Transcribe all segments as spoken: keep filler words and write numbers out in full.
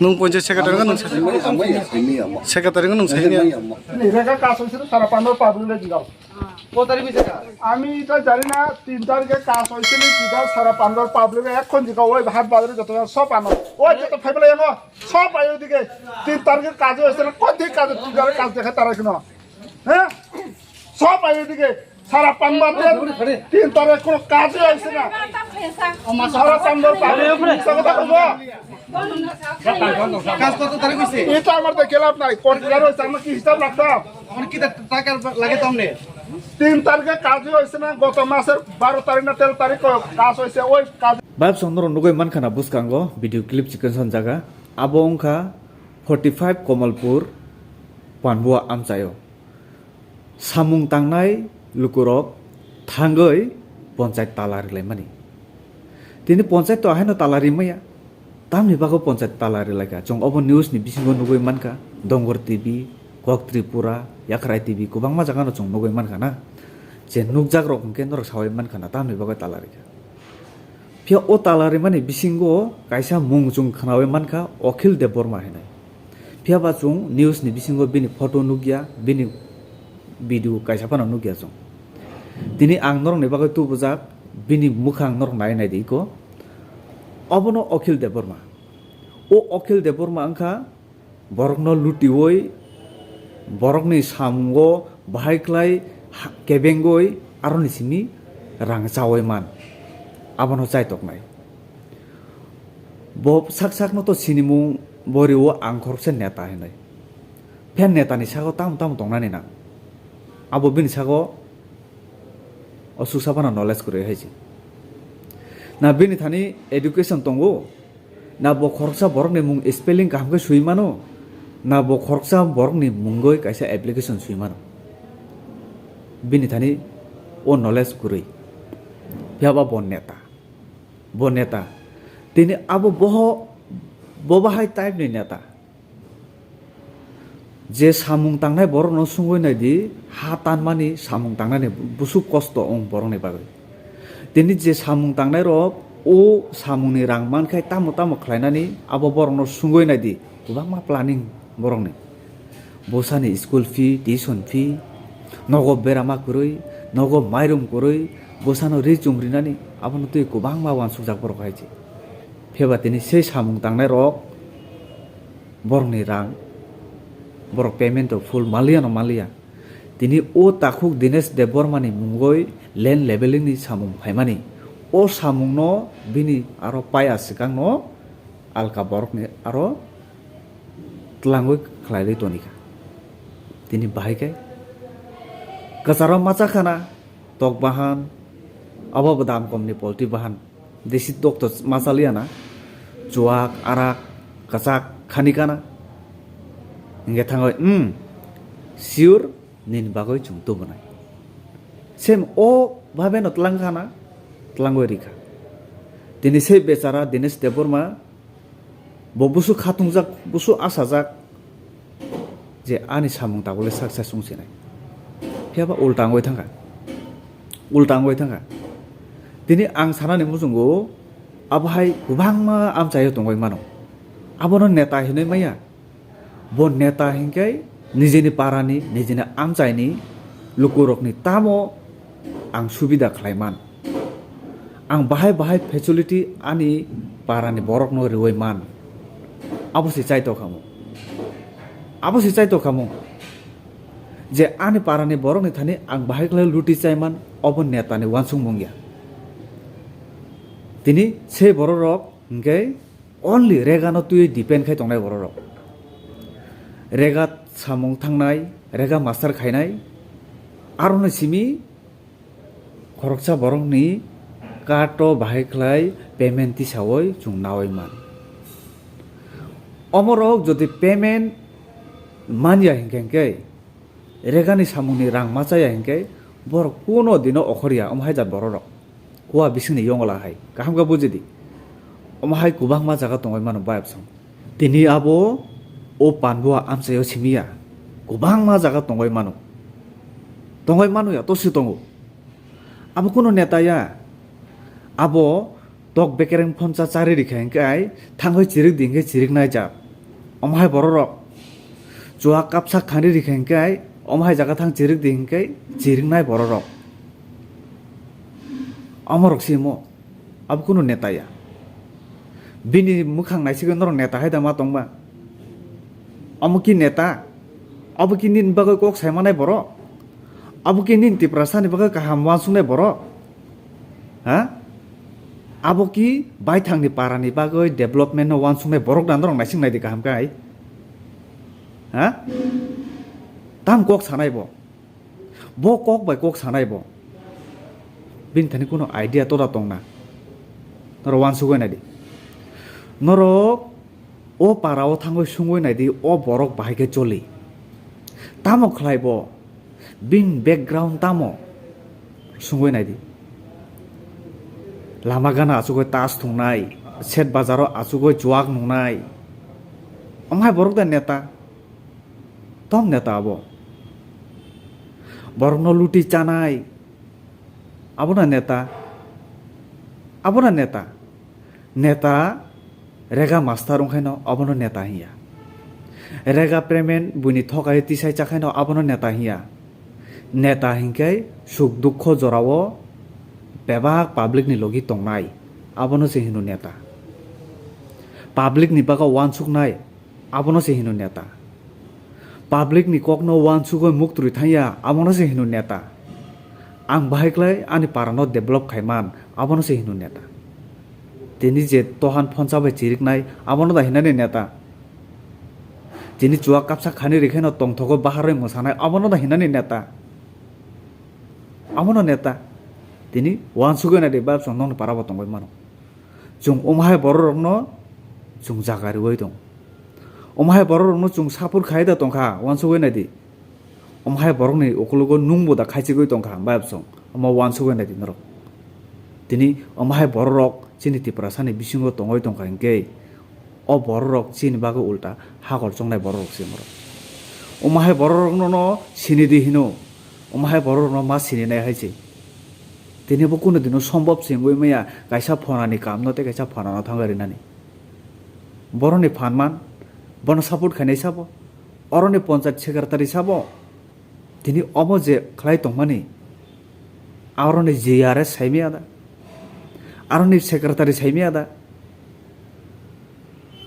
Nwng panchayat secretary wngkha nwng sa-, secretary wngkha nwng saini. Ni rega kaso sir sara pando public le jigao. Ko tari bisa ka? Ami ta jani na tin tarikhe kaso sir ni jigao sara pando public le ekhon jigao oi hat bazar joto so pano. Oi joto phai bela yango so payo dige. Tin tarikhe kaso sir ko dik kaso tin tarikhe kaso dekha tara kino. He? Sob ayo dike, sara panba te, tin tare kono kaje aise na. Sara panba pare, sa kotha kobo. কাজ কত তারিখ হইছে? Eta amar de kelap nai, kor kiyar hoise, amar ki hisab rakhta. এখন কি তা-, টাকা লাগে তো আমনে? Tin tarikhe kaje aise na, goto maser baro tarik na tero tarik ko kaj hoise, oi kaj. Bayapsong norok nugui mankha na bwskango video clip chikon son jaga. Abo wngkha forty five Komolpur Panbua amchaio. Samung tangnai lukurok thangwi ponchait tala rilaimani. Tini ponchait to ahaino tala rimaya. Tamni bagwi ponchait tala rilaikha. Chwng obo news ni bisingo nugui mankha. Dongor T V, Kok Tripura, Yakhrai T V, kwbangma jagano chwng nugui mankha na. Je nukjakrok hwnkhe norok saui mankha na, tamni bagwi tala rikha. Phiya o tala rimani bisingo kaisa mung chwng khnaui mankha Akhil Debbarma hinwi. Phiya ba chwng news ni bisingo bini photo nukya, bini video kaisa phano nukya chwng. Tini ang norokni bagwi tubujak, bini mwkhang norok nai nai di iko. Obono Akhil Debbarma. O Akhil Debbarma wngkha borokno lutiwi, borokni samungo bahai khlai ha-, kebengwi aroni simi rang chaui man. Abono chaitoknai. Bo sak sakno to sinimung bo rio ang khoroksa neta hinwi. Phiya netani sago tamo tamo tongnani nang. Abo bini sago o suksa phano knowledge kwrwi hai se. Na bini thani education tongo, na bo khoroksa borokni mung spelling kaham khe swi mano, na bo khoroksa borokni mungwi kaisa application swi mano. Bini thani o knowledge kwrwi. Phiya ba bo neta. Bo neta. Tini abo boho, bo bahai type ni neta. Je samung tangnai borokno sungwi nai di, ha tanmani samung tangnani busuk kosto wng borokni bagwi. Tini je samung tangnai rok o samungni rang mankhai tamo tamo khlainani abo borokno sungwi nai di, kwbangma planning borokni. Bwsani school fee, tuition fee, nogo berama kwrwi, nogo mairum kwrwi, bwsano ri chum rinani abono twi kwbangma uansukjak borok hai se. Phiya ba tini sei samung tangnai rok borokni rang, borok payment rok full manliya no manliya. Tini o takhuk Dinesh Debbarma ni mungoi land leveling ni samung phaimani. O samung no bini aro paya swkang no alka borok ni aro twlangwi khlaiwi tonikha. Tini bahai khe kwcharo macha khana tok bahan, abo bo dam kom ni polti bahan. Desi dokto ma chaliya na, chuak, arak, kwchak, khani kana. Hinkhe thangwi, "Hmm, sure, nini bagwi chwng tubunai." Sem o bhabe no tlang khana, tlangwi rikha. Tini se bechara Dinesh Debbarma, bo busu khatungjak, busu asajak, je ani samung tabukle success wng sinai. Phiya ba ulta wngwi thangkha. Ulta wngwi thangkha. Tini ang sanani muchungo abo hai kwbangma amchaio tongwi mano. Abono neta hinwi maya. Bo neta hinkhe nijeni parani, nijeni amchaini lukurokni tamo ang subida khlai man. Ang bahai bahai facility ani parani borokno riwi man. Abo se chaito khamu. Abo se chaito khamu. Je ani parani borokni thani ang bahai khlai luti chai man, obo netani uansukmung ya. Tini se bororok hinkhe only rega no twi depend khai tongnai bororok. Rega samung thangnai, rega master khainai, aroni simi khoroksa borokni card o bahai khlai payment tisawi chwng nawi man. Omorok jodi payment manya hinkhe hinkhe, regani samungni rang machaya hinkhe borok kuno dino okhorya omo hai jat bororok. Kua bisingni yongola hai kaham khe bujidi. Omo hai kwbangma jaga tongwi mano bayapsong. Tini abo o Panbua amchaio simiya kwbangma jaga tongwi mano. Tongwi mano ya, tosi tongo. Abo kuno neta ya. Abo Tok bekereng phonsa chari rikha hinkhe ai thangwi chirik di hinkhe chirik nai jak. Omo hai borok rok chuak kapsak thani rikha hinkhe ai omo hai jaga thang chirik di hinkhe chirik nai borok rok. Omo rok simo abo kunu neta ya. Bini mwkhang naisigwi norok neta hai da ma tongba? Omo ki neta? Obo ki nini bagwi kok sai manai borok? Abo ki nini Tiprasani bagwi kaham uansuknai borok? Ha? Abo ki baithangni parani bagwi development no uansuknai borok da norok naising nai di kaham khe ai? Ha? Tam kok sanai bo? Bo kok bai kok sanai bo? Bini thani kuno idea toda tongna? Norok uansugwi nai di. Norok o para o thangwi sungwi nai di, o borok bahai khe choli. Tamo khlai bo? Bini background tamo? Sungwi nai di. Lama gana achugwi tas thungnai, set bazaro achugwi chuak nungnai. Omo hai borok da neta? Tom neta abo? Borokno luti chanai. Abono neta? Abono neta? Neta rega master wngkhaino abono neta hinya. Rega payment buini thokai tisai chakhaino abono neta hinya. Neta hinkhe suk dukho jorao bebak public ni logi tongnai, abono se hino neta. Public ni bagwi uansuknai, abono se hino neta. Public ni kokno uansugwi muktwi thangya, abono se hino neta. Ang bahai khlai ani parano develop khaiman, abono se hino neta. Tini je tohan phonsa bai chiriknai, abono da hinani neta. Tini chuak kapsa khani rikhaino tongthogo baharwi mwsanai, abono da hinani neta. Abono neta. Tini uansugwi nai di, bab song nokni parabo tongwi mano. Chwng omo hai borok rokno chwng jaga riwi tong. Omo hai borok rokno chwng support khai da tongkha, uansugwi nai di. Omo hai borokni ukologo nwngbo da khaichigwi tongkha, bayapsong. Omo uansugwi nai di norok. Tini omo hai borok rok chini Tiprasani bisingo tongwi tongkha hinkhe, o borok rok chini bagwi ulta hakor chongnai borok rok se morok. Omo hai borok rokno no sini di hino. Omo hai borok rokno ma sini nai hai se. Tini bo kunu dino sombop se wngwi maya, kaisa phonani kamno tei kaisa phonano thangwi rinani. Borokni phan man, bono support khainai sabo, oroni ponchayat secretary sabo, tini omo je khlai tongmani, aroni G R S saimaya da, aroni secretary saimaya da,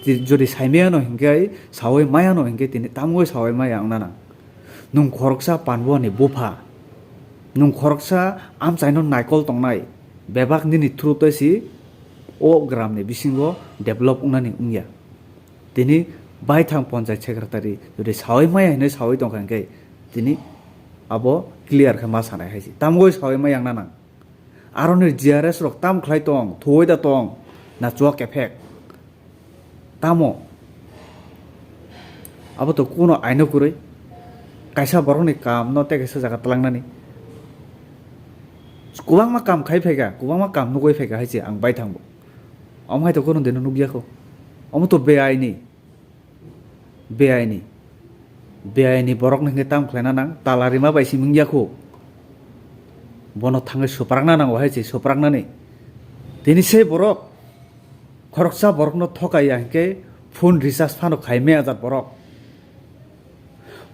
ti-, jodi saimaya no hinkhe, sawi maya no hinkhe, tini tamwi sawi maya wngna nang. Nwng khoroksa panbo ni bupha, nwng khoroksa amchaino naikol tongnai, bebak nini through tei si o gram ni bisingo develop wngnani wngya. Tini baithang ponchayat secretary jodi sawi maya hinwi sawi tongkha hinkhe tini abo clear khe ma sanai hai se. Tamgoi sawi maya wngna nang. Aroni G R S rok tam khlai tong, thuwi da tong, na chuak kephek. Tamo? Abo to kuno aino kwrwi. Kaisa borokni kamno tei kaisa jaga twlangnani. Kwbangma kam khai phaikha, kwbangma kam nugwi phaikha hai se ang baithangbo. Omo hai to kuno dino nukya kho. Omo to beaini. Beaini. Beaini borokno hinkhe tam khlaina nang, tala rima bai simi wngya kho. Bono thangwi swprakna nango hai se, swpraknani. Tini se borok, khoroksa borokno thokaiya hinkhe phone recharge phano khai maya jat borok.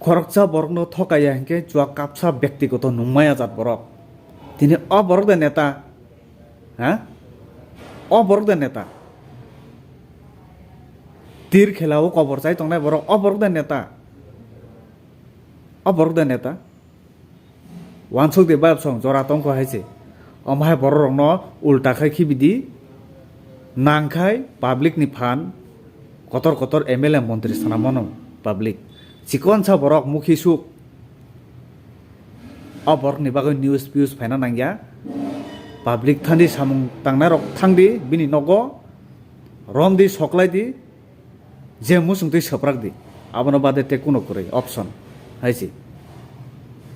Khoroksa borokno thokaiya hinkhe chuak kapsa byaktigoto nung maya jat borok. Tini o borok de neta? Ha? O borok de neta? Tir khela o kobor chai tongnai borok, o borok de neta? O borok de neta? Wansuk de bayapsong jora tongkho hai se. Omo hai borok rokno ulta khai khibi di. Nang khai public ni phan kotor kotor M L A montri sana mano public. Chikonsa borok mukhi suk. O borokni bagwi news views phaina nangya. Public thandi samung tangnai rok thangdi bini nogo. Romdi soklaidi. Je muchungtwi swprak di, abono bade tei kuno kwrwi option hai se.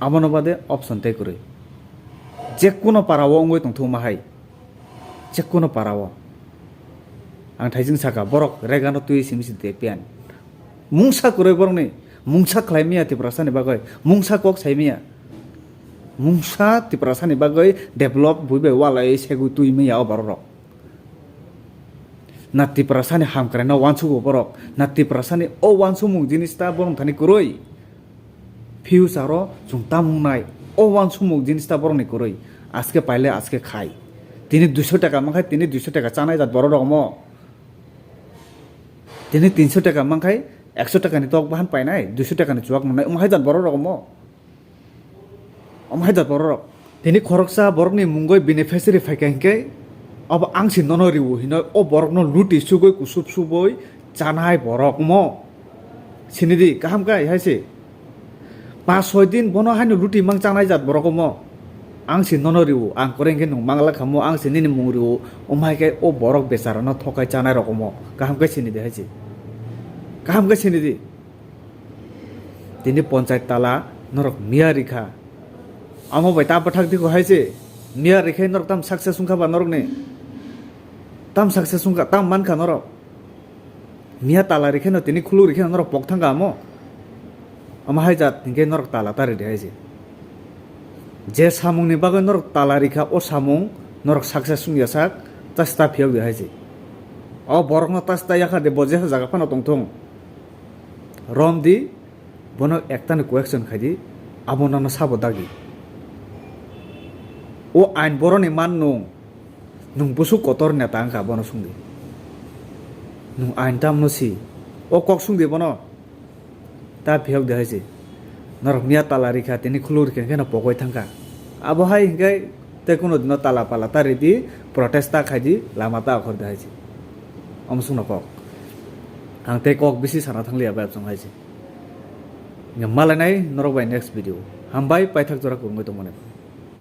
Abono bade option tei kwrwi. Je kuno para o wngwi tongthuma hai. Je kuno para o. Ang thaising saka, borok regano twi simi si de pian. Mungsa kwrwi borokni, mungsa khlai maya Tiprasani bagwi, mungsa kok sai maya. Mungsa Tiprasani bagwi develop bui bai walai segwi twi maya o borok rok. Na Tiprasani hamkraino uansugo borok, na Tiprasani o uansukmung jinis ta borok thani kwrwi. Future o chwng tamung nai, o uansukmung jinis ta borokni kwrwi. Aske paile aske khai. Tini duiso taka mankhai, tini duiso taka chanai jat borok rok omo. Tini tinso taka mankhai, ekso takani tok bahan painai, duiso takani chuak mannai, omo hai jat borok rok omo. Omo hai jat borok rok. Tini khoroksa borokni mungoi beneficiary phaikha hinkhe, abo ang se nono riwo hinoi o borokno luti sugoi kusup suboi chanai borok omo. Sinidi kaham khe hai se. Pas soi din bono haino luti mang chanai jat borok omo. Ang se nono riwo, ang kore hinkhe nwng mangla khamo, ang se nini mung riwo, omo hai khe o borok bechara no thokai chanai rok omo. Kaham khe sinidi hai se. Kaham khe sinidi. Tini ponchayat tala norok miya rikha. Amo bai ta bwthak dikho hai se. Miya rikhai norok tam success wngkha ba norokni? Tam success wngkha, tam mankha norok? Miya tala rikheno tini khuluk rikheno norok pok thangkha amo? Amo hai jat hinkhe norok tala ta ridi hai se. Je samungni bagwi norok tala rikha, o samung norok success wngya sak, ta sita phiyok di hai se. O borokno ta sita yakha de, bo jesa jaga phano tongthung. Rom di, bono ektani question khai di, abo nono sabo dagi. O ain boroni man nung, nung busuk kotor neta wngkha, bono sung di. Nung ain tamno si, o kok sung di bono. Ta phiyok de hai se. Norok miya tala rikha, tini khuluk rikha, hinkhe no pogoi thangkha. Abo hai hinkhe tei kuno dino tala pala ta ridi, protest ta khai di, lama ta okhor de hai se. Omo sung no kok. Ang tei kok bisi sana thangliya bai absong hai se. Malai nai norok bai next video. Hambai, paithak jora kwrwngwi tongmani.